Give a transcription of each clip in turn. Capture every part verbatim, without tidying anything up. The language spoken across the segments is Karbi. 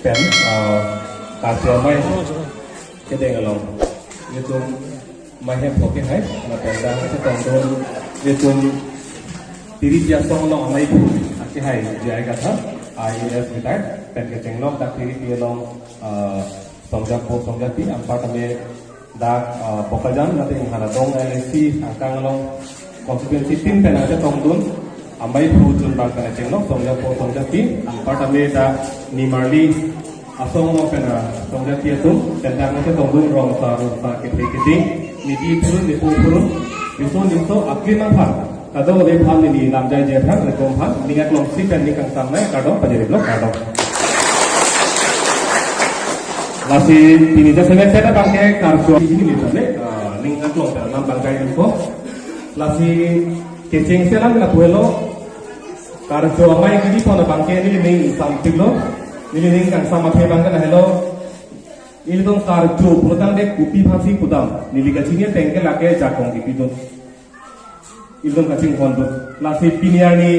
Pen, uh, Karcho Amei kedeng along ilitum maihem pho kehai, lapen dak kachetongdun ilitum Tiri Pi asong along amei aphu akehai J I Kathar, I A S retired, pen kechenglok dak Tiri Pi along, uh, Songjapo Songjati, anparta me dak, uh, Bokajan, mate Inghan adong L A C angkang along constituency tin pen nangchetongdun amei aphu chunbang pen kechenglok Songjapo Songjati, anparta me dak nimarli asong along pen, uh, Songjati atum, pen dak nangchetongdun rong sa rong sa kethe kethe, niti phurun, nipo phurun, riso niso, aklin aphan, kadokave aphan neli lam jaije aphan, rekom aphan, ning aklong si pen ning kangsam nai, kardom, pajirip lo, kardom. Lasi pini jasemet seta abangke Karcho Amei neli tane, ah, ning aklong pen lam bang jai info. Lasi kecheng selam lapu helo, Karcho Amei kidi pon abangke neli ning sampik lo, neli ning kangsam athe abangke lahelo, ilitum Karcho pulotangte kopi aphansi pudam, neli kachini ateng ke lake jakong kipidun. Ilitum kachinghon dun. Lasi pini arni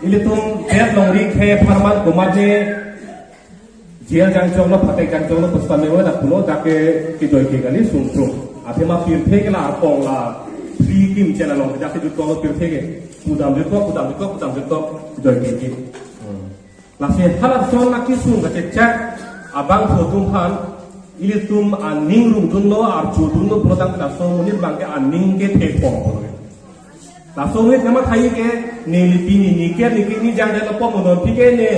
ilitum det longri khei apharman komatne jail jangchok lo, phatek jangchok lo, puspa mewe dak pulo, dak ke kejoi ke kali sungtro. Athema pirthe ke la akong la free kim channel along, dak ke jutko lo pirthe ke. Pudam jutko, pudam jutko, pudam jutko, joi ke ke. Hmm. Lasi halason akisung kachechak abangphu atum aphan ilitum aning rungdunlo, archodunlo pulotangte laso amonit abangke aning kethe pon pon. Laso amonit nangmathai ke neli pini niker niki ni jangdet lo pon, non aphi ke ne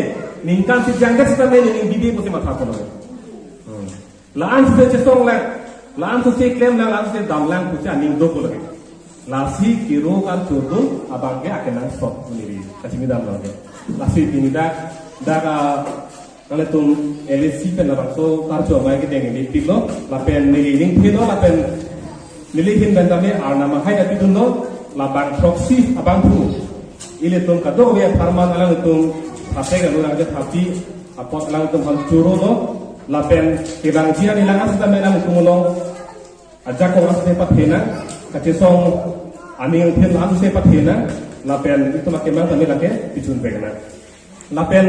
ningkan si jangdet seta ne ning bibi pusi matha pon. Hmm. La-an si chesong lang, la-an si klem lang, la-an si dam lang pusi aning do pon lake. Lasi kiro Karchodun abangke akenangsot neli kachini dam lake. Lasi pini dak, dak, ah, nanglitum L A C pen labangso Karcho Amei kedeng neli pilo, lapen neli ning philo, lapen neli ahin pen tame arnam ahai ta pidunlo, labang throksi abangphu ilitum kadokave apharman alanglitum phatek alu lang je thapi apot alanglitum aphan choro lo, lapen kevangji ani lang asita me alanglitum along ajakong asita pathena, kachesong aning angthin asita pathena, lapen itum akemang tame lake pichun vekna. Lapen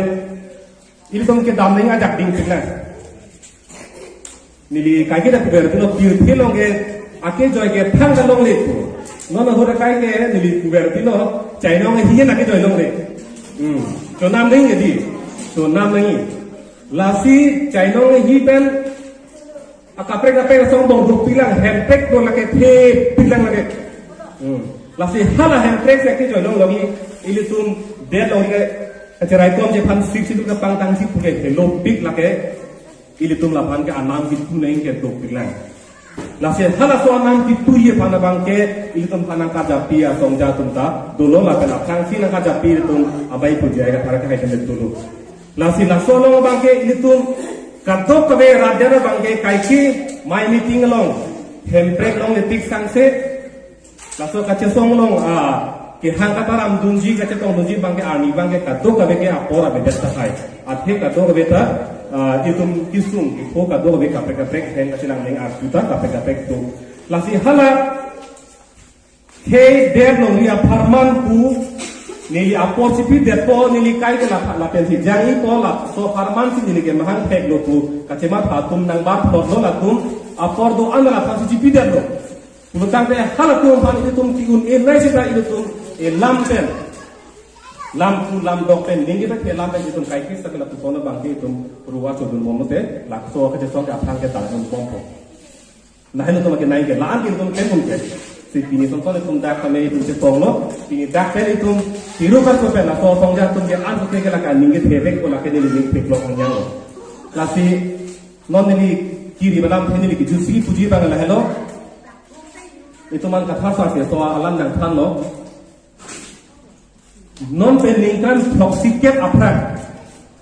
ilitum kedam ning ajak ding pik lang. Neli kaike dak kuber pilo, pirthe along ke akejoi ke thangta longle pu. Non ahut akai ke neli kuber pilo, chainong ahi yen akejoi longle. Hmm. Chonam nangji, chonam nangji. Lasi chainong ahi pen akaprek kaprek asong dongduk pik lang, hemprek do lake the pik lang lake. Hmm. Lasi hala hemprek si akejoi long longi, ilitum det longri ke, kacherai kom je aphan sip sip kapangtang sip puke helo pik lake, ilitum laphan ke anam kitu neng ke dok pik lang. Lasi halaso anam kitu ji aphan abangke ilitum aphan nangkajapi asongja atum ta dolo, lapen aphrangsi nangkajapi ilitum amei aphu J I Kathar ke hai temet dolo. Lasi laso along abangke ilitum kadokave rat adet abangke kaike mei meeting along hemprek longle tik sangse, laso kachesong along, ah, kehang kataram dunji, kachetong dunji abangke arni abangke kadokave ke apor avedet tahai. Athe kadokave ta, ah, itum kisung, ipho kadokave kaprek kaprek heng kachelang neng arju ta kaprek kaprek do. Lasi hala khei det longri apharman pu neli apor chipidetpo, neli kaike la, lapensi jangjipo, laso apharman si neli kemahang theklo pu kachematha atum nangbar plot lo, latum apor do-an la aphansi chipidetlo. Pulotangte halatum aphan ilitum ki-un-e nai seta ilitum elam pen, lam ku lam dok pen, ningje pen elam pen ilitum kaikris ta ke lapuson abangke itum ruwa chodun bomlote, laso kachesong ke aphrang ke dam bompo. Nahai no toma ke nai ke la-an ke itum ke un ke. Si pini songkol itum dak kami itum chetonglo, pini dak pen itum tiru kan ko pen laso asongja atum ke an ke ke lake ningje thevek ko lake neli ning theklong angyang lo. Lasi non neli kiri balam pen neli kijutsi puji abang lahelo. Itum an kathasa ke so alam nangthanlo. Non pen ningkan throksi kep aphrang,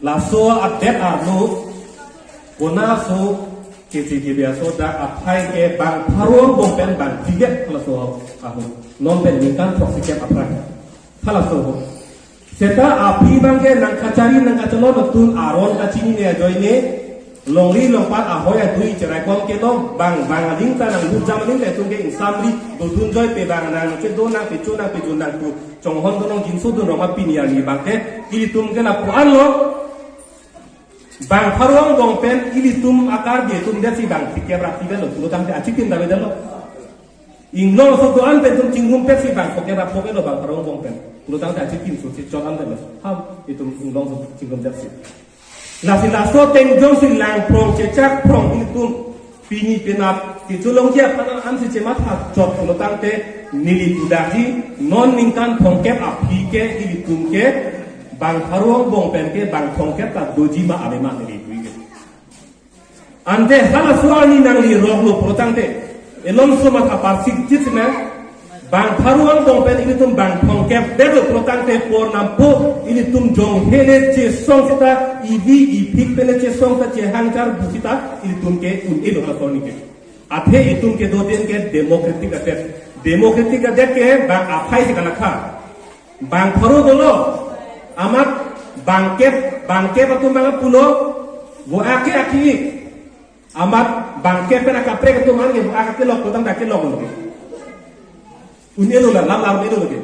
laso adet arlo, kona so, kesi kebi aso dak aphai ke bang pharo angbong pen bang jiget laso ahut. Non pen ningkan throksi kep aphrang. Halaso ahut. Seta aphi abangke nangkachari nangkacholon atun aron kachinine ajoine, longri longpat ahoi adui cherai kom kelo, bang bang ading ta nanglutjam ading ta itum ke ingsamri dodun joipe bang nangchedo nangpecho nangpejun nangpu chonghon donong jinso dun roma pini arni abangke ilitum ke lapu-an lo. Bang pharo angbong pen ilitum a-Karbi atum det si bang phlikep ra phli avelo, pulotangte achitim ta avedetlo. Inglong aso do-an pen itum chingrum pet si bang phokep ra phok avelo bang pharo angbong pen, pulotangte achitim so si chot an avelo. Ham itum inglong aso chingrum det si. Lasi laso ateng jongsi lang phrong chechak phrong ilitum pini penap kecholongji aphan ansi chematha chot pulotangte neli pu dakji, non ningkan thomkep aphi ke ilitum ke bang pharo angbong pen ke bang thomkep ta doji ma ave ma neli pu ke. Ante halaso arni nangli roklo pulotangte, elong somat apar sikjit sina, bang pharo angbong pen ilitum bang thomkep detlo pulotangte por nampo ilitum jonghe le chesong seta, ivi iphik pen le chesong seta, chehang charbu seta ilitum ke un-elo halaso arni ke. Athe itum kedo den ke democratic adet. Democratic adet ke bang aphai si kalakha. Bang pharo dolo, amat bangkep, bangkep atum bang pulo, vo ake aki. Amat bangkep pen akaprek atum an ke vo ake lok, tang dak ke lok lo ke. Un-elo la, lam lam un-elo lo ke.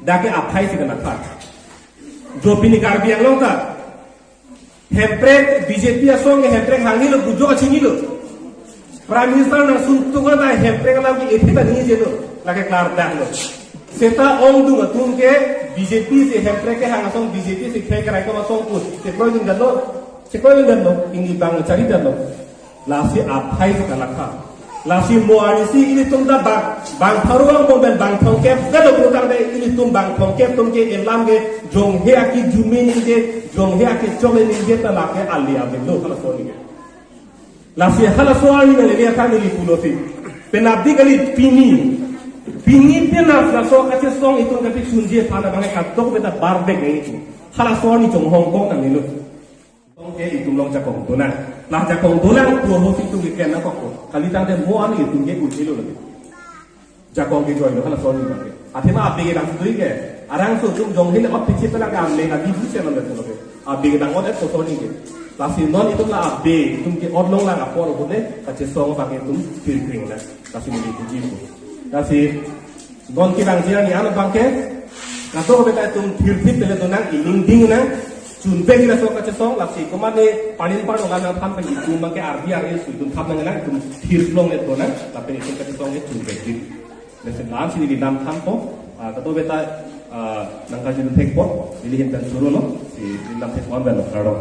Dak ke aphai si kalakha. Jo pini Karbi Anglong ta Hemprek, B J P asong ke Hemprek hanghelo, gujok achinilo. Prime Minister nangsun tukon ta Hemprek alam ke ephi ta ningje lo, lake klardaklo. Seta ongdung atum ke B J P si Hemprek kehang asong, B J P si khei kerai koma asong pu, chekroi dun danlo, chekroi dun danlo, pini bang chari danlo. Lasi aphai si kalakha. Lasi mo arni si ilitum ta bang, bang pharo angbong pen bang thomkep detlo pulotangte ilitum bang thomkep atum ke elam ke jonghe aki jume ningje, jonghe aki chokle ningje ta lake ali avelo halaso arni ke. Lasi halaso arni nangle athan neli pulosi. Penapdi kali pini. Pini penap laso kachesong itum kapi sunje aphan abang kadokave ta barbek nang itum. Halaso arni chonghong kok nangnelo. Tong ke itum along jakong donang. La jakong donang pu ahut itum ke kena kok. Kalitangte mo arni itum ke un-elo lagi. Jakong ke join lo halaso arni bang ke. Athema abe kedang sudui ke. Arang so itum jonghe le ot pichi pela ke ame ka di bu se non le ke. Abe kedang ot et koso ni ke. Lasi non itum la abe itum ke ot longlang apor ahut le kachesong bang itum pirkring na. Lasi neli puji pu. Lasi non kedang jia ni ano bang ke, kadokave ta itum thirthip pele donang, ining ding nang, chunbek ila so kachesong, lasi komat ne panin parlo la nangthan pen itum bang ke ardi ardi su itum tham nang nang, itum thir long le donang, lapen itum kachesong ke chunbek ding. Lasi lam si neli nangthanpo, ah, kadokave ta, ah, nangkachun thekpo, neli ahin pen surulo, si neli nangthek pon pen lo, kardom.